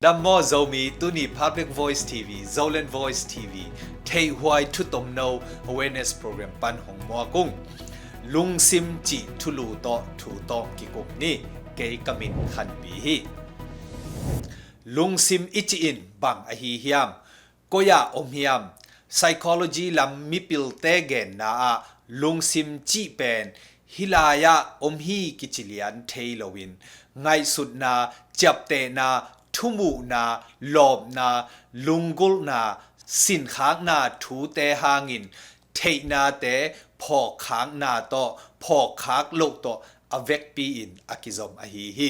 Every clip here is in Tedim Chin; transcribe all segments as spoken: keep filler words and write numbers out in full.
Dam maw Zomi, tuni Public Voice T V, Zoland Voice T V, theihhuai thutomno awareness program pan hong muak ung. Lungsim cih thulu tawh thu tawh kikuk ni. Kei ka min Khanpi hi. Lungsim i cih in bang ahi hiam? Koi-ah om hiam? Psychology lam mipilte genna ah lungsim cih pen hih lai-ah om hi kici lian thei loin, ngaihsutna, ciaptehna, thumuhna, lawpna, lunggulhna, sinkhakna thute hangin theihnate phawkkhakna tawh phawkkhak loh tawh a vekpi-in a kizom ahi hi.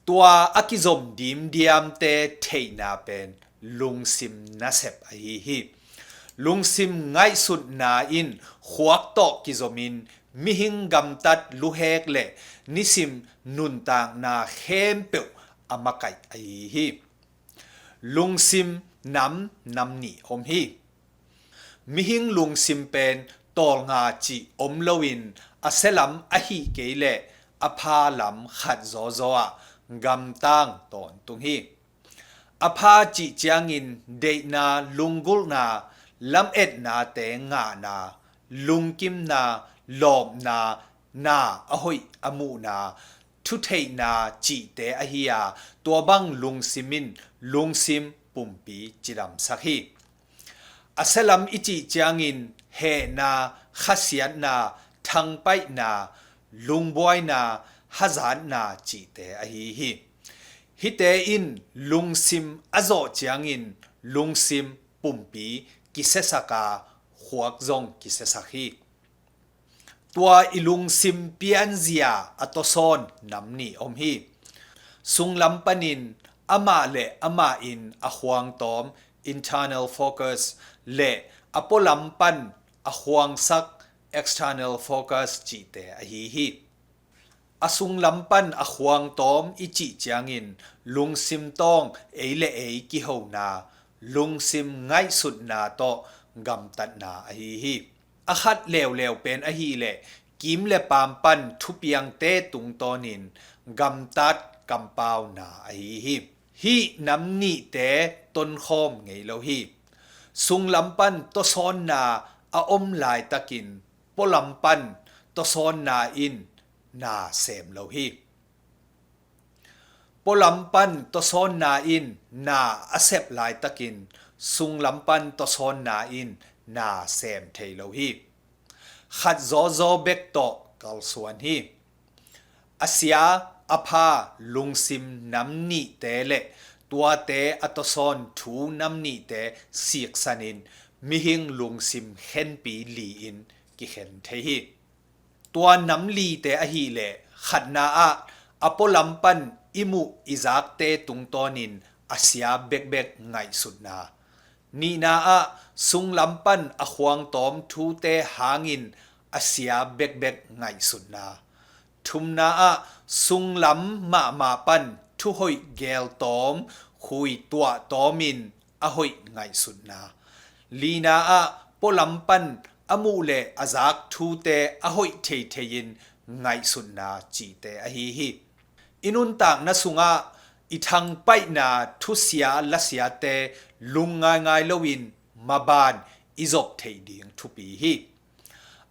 Tua a kizom dimdiamte theihna pen lungsim nasep ahi hi. Lungsim ngaihsutna in khuak tawh kizomin mihing gamtat luhek le nisim nuntakna khempeuh a makaih ahi hi. Lungsim nam, nam nih om hi. Mihing lungsim pen tawlnga cih om loin a sialam ahih kei leh a phalam khat zawzaw ah gamtang tawntung hi. A pha cih ciangin deihna, lunggulhna, lametnate ngahna, lungkimna, lawpna, na a hoih a muhna, thutheihna cihte ahi a, tua bang lungsim in lungsim pumpi cidamsak hi. A sialam i cih ciangin hehna, khasiatna, thangpaihna, lungbuaina, hazatna cihte ahi hi. Hihte in lungsim a zawh ciangin lungsim pumpi kisiasak a, khuak zong kisiasak hi. Tua i lungsim pianzia a tawsawn nam nih om hi. Sunglam panin amah le amah in a khuangtawm, internal focus, le a pualam pan a khuangsak, external focus, cihte ahi hi. A sunglam pan a khuangtawm i cih ciangin lungsim tawng ei le ei kihona, lungsim ngaihsutna tawh gamtatna ahi hi. A khat leuleu pen ahih leh kim le paam pan thupiangte tungtawnin gamtat kampauna ahi hi. Hih nam nihte tonkhawm ngei lo hi. Sunglam pan tawsawnna a om laitakin pualam pan tawsawnna in na sem lo hi. Pualam pan tawsawnna in na a sep laitakin sunglam pan tawsawnna in na sem thei lo hi. Khat zawzaw bek tawh kalsuan hi. A sia, a pha, lungsim nam nihte le tuate a tawsawn thu nam nihte siksanin mihing lungsim khenpi li-in kikhen thei hi. Tua nam lite ahih leh khatna ah a pualam pan i muh i zakte tungtawnin a sia bekbek ngaihsutna, nihna ah sunglam pan a khuangtawm thute hangin a sia bekbek ngaihsutna, thumna ah sunglam mahmah pan thuhoih geltawm khui tuahtawmin a hoih ngaihsutna, lina ah pualam pan a muh le a zak thute a hoih theithei-in ngaihsutna cihte ahi hi. I nuntakna sungah i thangpaihna thusia lasiate lung ngaingai loin maban i zop theih ding thupi hi.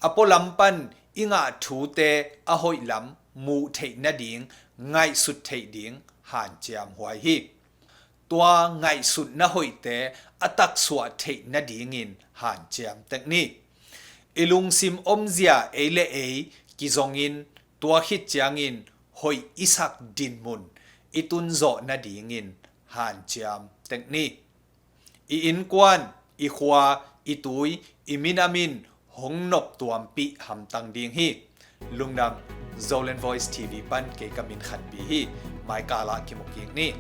A pualam pan i ngah thute a hoih lam muh theih nading, ngaihsut theih ding hanciam huai hi. Tua ngaihsutna hoihte a taksuah theih nadingin hanciam tek ni. I lungsim omzia ei le ei kizongin tua khit ciangin hoih i sak dinmun i tunzawh nadingin hanciam tek ni. I innkuan, i khua, i tui, i minam in hong noptuampih hamtang ding hi. Lungdam. Zoland Voice T V pan kei ka min Khanpi hi. Maikal ah kimu kik ni.